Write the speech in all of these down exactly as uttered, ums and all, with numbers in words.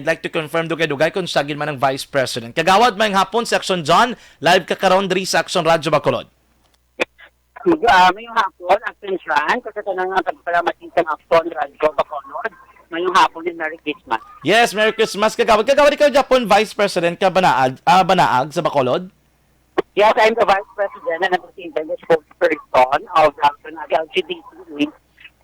I'd like to confirm dugay-dugay kung siya gid man ang Vice President. Kagawad, maayong hapon, Section John. Live ka karon diri sa Action Radyo Bacolod. Ah, maayong hapon, Action John, kag sa tanan nga tagpalamati sa Action Radyo Bacolod. Maayong hapon and Merry Christmas. Yes, Merry Christmas, Kagawad. Kagawad, ikaw gyapon Vice President ka Banaag, ah, Banaag sa Bacolod? Yes, I'm the Vice President and at the same time the spokesperson of the Banaag L G B T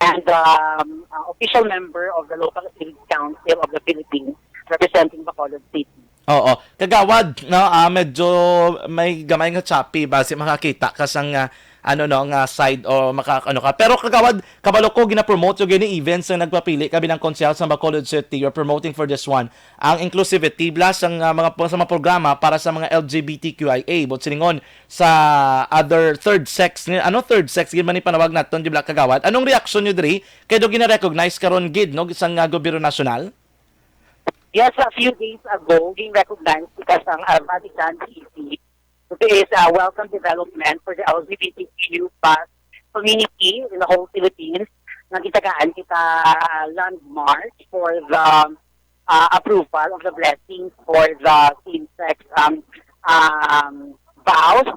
and, um, uh, official member of the Local Elite Council of the Philippines, representing Bacolod City. Oo. Kagawad, no, ah, medyo may gamay nga choppy ba si makakita ka sang, ah, ano, no, nga side o maka-, ano ka. Pero Kagawad, kabalo ko, gina-promote yung gini events nga nagpapili ka bilang konsehal sa Bacolod City. You're promoting for this one ang inclusivity, plus ang, ah, mga, sa mga programa para sa mga L G B T Q I A. But silingon sa other third sex, ni, ano, third sex, gid man ni panawag naton, di ba, Kagawad? Anong reaksyon nyo diri? Kay do gina-recognize karon gid, no, sa, ah, gobyerno nasyonal? Yes, a few days ago, gin-recognize kita sang, ah, Vatican City, which is a welcome development for the L G B T Q plus community in the whole Philippines. Nagitagaan kita, ah, landmark for the, ah, approval of the blessings for the same-sex, um, um, vows.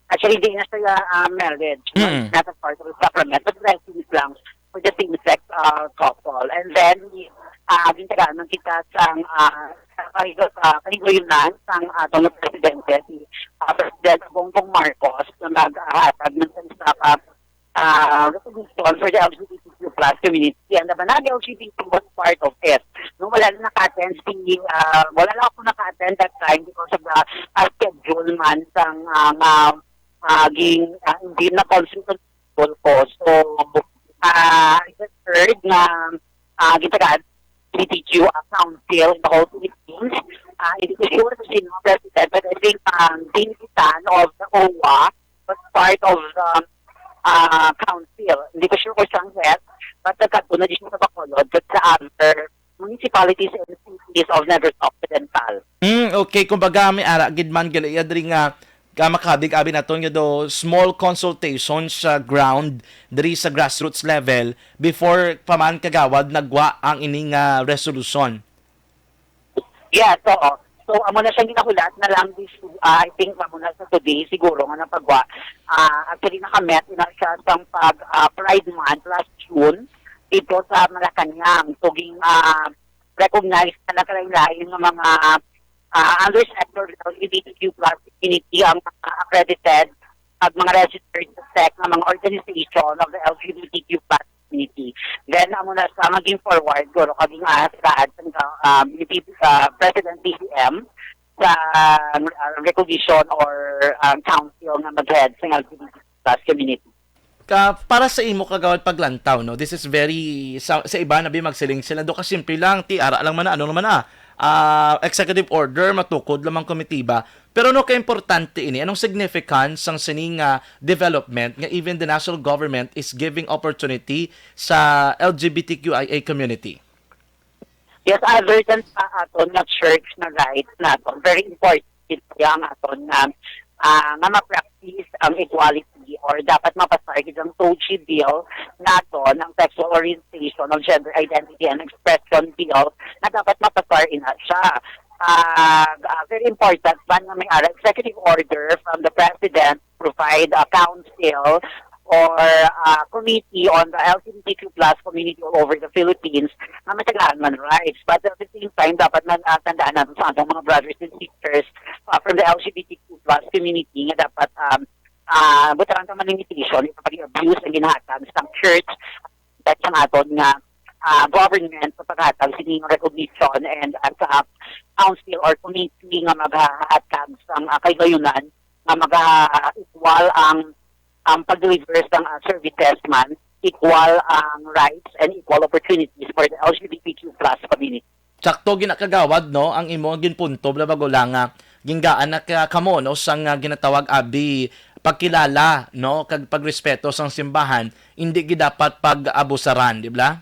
Actually, di na siya, ah, marriage, no? Mm. It's not a part of the sacrament, but blessings lang for the same-sex, ah, couple. And then, we, ah, gintagaan man kita sang, ah, sa kahigo-, ah, kahigayunan sang atong presidente, si, ah, President Bongbong Marcos, na naghatag ng isa ka, ah, recognition for the L G B T Q plus community. And the Banaag L G B T was part of it. No, wala na naka-attend si, ah, wala lang ako naka-attend that time because of the, ah, schedule man sang, ah, nga, ah, ging, ah, hindi na consultation ko. So, ah, I just heard nga, ah, gitagaan L G B T Q, ah, council in the whole Philippines. Ah, hindi ko sure kung sino ang president, but I think, um, Dean Kitan of the O W A was part of the, ah, council. Hindi ko sure kung siyang head, but nagkadto na din siya sa Bacolod, but sa other municipalities and cities of Negros Occidental. Mm, okay. Kumbaga, may ara gid man gali iya diri nga, ah, makabig abi naton nga do small consultations sa ground diri sa grassroots level before pa man, Kagawad, nagwa ang ini nga resolusyon. Yes, oo. So, amo na siyang ginahulat na lang this, ah, I think, amo na sa today, siguro, nga napagwa. Ah, actually, nakamet na siya sang pag, ah, Pride Month last June dito sa Malacañang. So, ging, ah, recognize na nagkalain-lain nga mga, ah, undersector of L G B T Q plus community ang mga accredited ag mga registered sa sec nga mga organization of the L G B T Q plus community. Then, amo na sa maging forward, guro, kag ang, ah, sa, ah, um, ah, President B B M sa, ah, recognition or, ah, council nga mag-head sa L G B T Q plus community. Ka, para sa imo, Kagawad, paglantaw, no, this is very, sa, sa iba na bi magsiling sila, do ka simple lang, ti, ara lang man na, ano naman na, ah, executive order, matukod lamang komitiba. Pero ano ka importante ini? Anong significance sang sini nga development nga even the national government is giving opportunity sa L G B T Q I A community? Yes, other than sa aton nga church nga rights naton, very important gid kaya ang aton nga, ah, nga ma-practice ang equality or dapat mapasar gid ang SOGI bill naton, ang Sexual Orientation of Gender Identity and Expression Bill, nga dapat mapasar ina siya. Ah, ah, very important man nga may ara executive order from the president provide a council or, ah, committee on the L G B T Q plus community all over the Philippines nga matagaan man rights. But at the same time, dapat man, ah, tandaan natin sa atong mga brothers and sisters, ah, from the L G B T Q plus community nga dapat, um, ah, butaran sa mga limitation, yung pag-abuse ang ginahatag sa church, at sa aton nga, ah, government sa paghatag sining recognition and, ah, sa council or committee nga maghahatag sa, ah, kahigayunan nga maga-equal ang, ang pag-deliver sang, ah, services man, equal ang rights and equal opportunities for the L G B T Q plus community. Sakto gina, Kagawad, no, ang imo ginpunto, bala bago lang nga ginggaan na ka, kamo, no, sa nga ginatawag abi pagkilala, no, kag pagrespeto sang simbahan, hindi gid dapat pag-abusaran, di ba?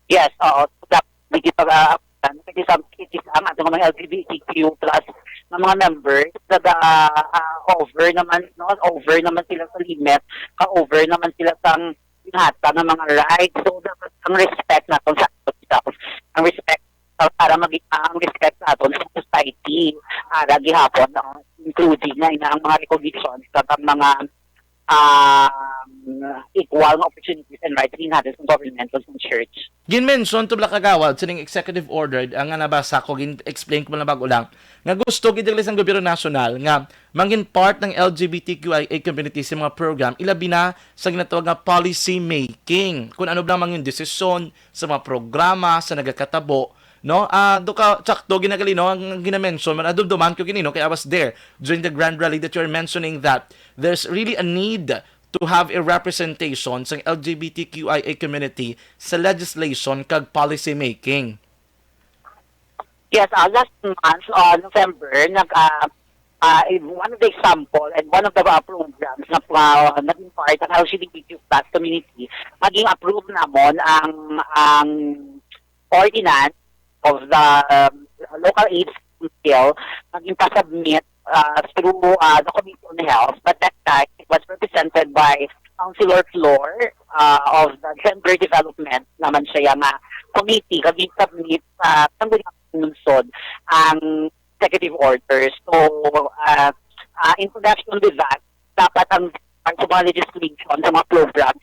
Yes, oo. Dapat may gipag-aabutan. Kasi sa, it is ang ating mga L G B T Q plus na mga members, naga, ah, over naman, no? Over naman sila sa limit, ka-over naman sila sa ginhatag nga mga rights. So, dapat ang respect naton sa ato self, ang respect pa-, para maging ang respect sa aton sa society, ara gihapon, no? Including na ina ang mga recognitions kag ang mga, um, equal nga opportunities and rights nga natin sa government ug sa church. Gin-mention to, bala, Kagawad, sining executive order, ang nga nabasa ko, gin-explain ko lang bag-o lang, nga gusto gid sang gobyerno nasyonal nga mangin part ng L G B T Q I A community sa mga program, ilabi na sa ginatawag nga policy making. Kung ano bala mangin desisyon sa mga programa sa nagakatabo, no? Ah, do ka, sakto, ginagali, no? Ang ginamention man, adumduman ko gini, no? Kay I was there during the grand rally that you're mentioning, that there's really a need to have a representation sang L G B T Q I A community sa legislation kag policy making. Yes, ah, last month, ah, November, nag, ah, ah, in one of the example and one of the, ah, programs na, ah, naging part ang L G B T Q plus community, naging approve namon ang, ang ordinance of the, um, local aid council, naging pa-submit, ah, through, ah, the Committee on Health, but that time it was represented by Councilor Flor, ah, of the Gender Development naman siya nga committee, kag gin-submit sa Sangguniang Lungsod ang executive order. So, ah, ah, in connection with that, dapat ang, ang sa mga legislation, sa mga programs,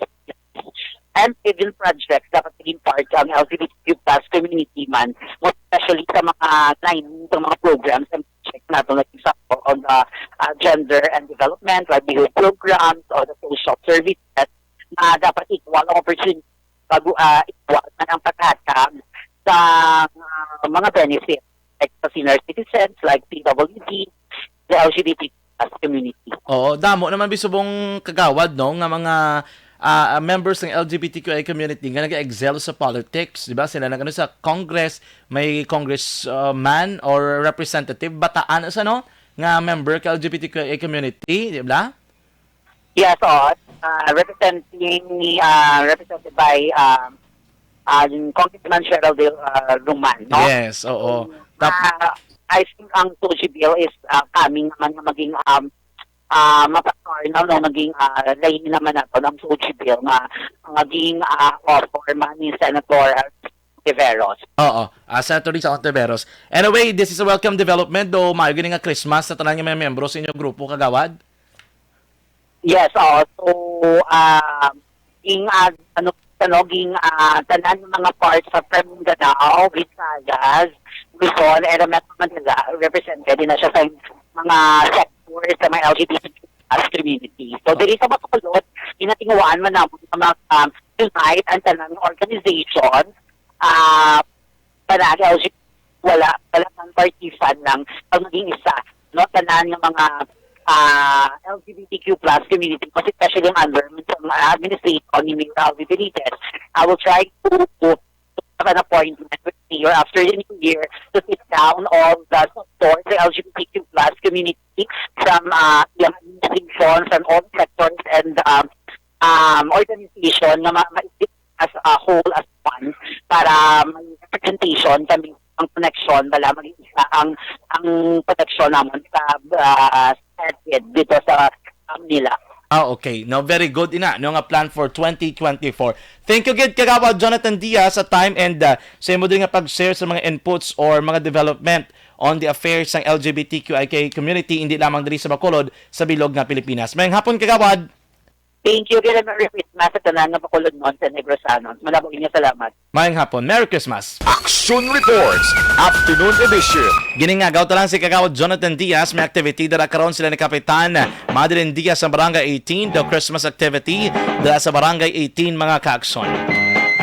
and even projects, dapat maging part ang L G B T Q plus community man, most especially sa mga line, sa mga programs and projects nato, like example, on the, ah, gender and development, livelihood programs, or the social services, na dapat equal ang opportunity, pag, ah, equal man ang paghatag sa, ah, mga benefits, like sa senior citizens, like P W D, the L G B T plus community. Oo, damo naman bisubong, Kagawad, no, nga mga, ah, members ng L G B T Q I community nga nag-excel sa politics, di ba? Sila nag-ano sa Congress, may congressman or representative, bataan sa, no, nga member ka L G B T Q I community, di ba? Yes, oo. Ah, representing ni, ah, represented by, ah, ah, Congressman Cheryl De, ah, Roman, no? Yes, oo. So, tap- ah, I think ang two G bill is, ah, coming naman nga maging, um, ah, mapakar na, no? Maging, ah, lain naman nato ang two G bill nga maging, ah, author man ni Senator Tiveros. Oo, ah, Senator Risa Ontiveros. Anyway, this is a welcome development, do maayo gini nga Christmas sa tanan nga mga miyembro sa inyong grupo, Kagawad. Yes, oo. So, ah, ging, ah, ano, ano, ging, ah, tanan nga mga parts sa, from Mindanao, Visayas, Luzon, and Metro Manila, represented din na siya sa mga sectors sa mga L G B T Q plus community. So, diri sa Bacolod, ginatinguhaan man namon nga mag, um, unite ang tanan nga organization, ah, para sa L G B T, wala, wala nang partisan lang pag maging isa, no? Tanan nga mga, ah, L G B T Q plus community, mas especially ang under sa mga administration ni Mayor Alvin Benitez. I will try to, to have an appointment with Mayor after the New Year to sit down all the support sa L G B T Q plus community from, ah, iyang administration, from all sectors and, um, um, organization nga ma-, ma-, as a whole, as one, para may representation kami ang connection, bala maging isa ang, ang connection namon sa, ah, Senate dito sa, um, nila. Ah, okay. No, very good ina, no, nga plan for twenty twenty-four. Thank you gid, Kagawad Jonathan Diaz, sa time and, ah, sa imo din nga pag-share sa mga inputs or mga development on the affairs sang L G B T Q I K community, hindi lamang diri sa Bacolod, sa bilog nga Pilipinas. Mayong hapon, Kagawad. Thank you, gid, and Merry Christmas sa tanan nga Bacolodnon sa Negros Santos. Malabog ninyo, salamat. Mayong hapon. Merry Christmas. Action Reports, Afternoon Edition. Giningagaw ta lang si Kagawad Jonathan Diaz. May activity dala karon sila ni Kapitan Madeline Diaz sa Barangay eighteen. The Christmas activity dala sa Barangay eighteen, mga ka-action.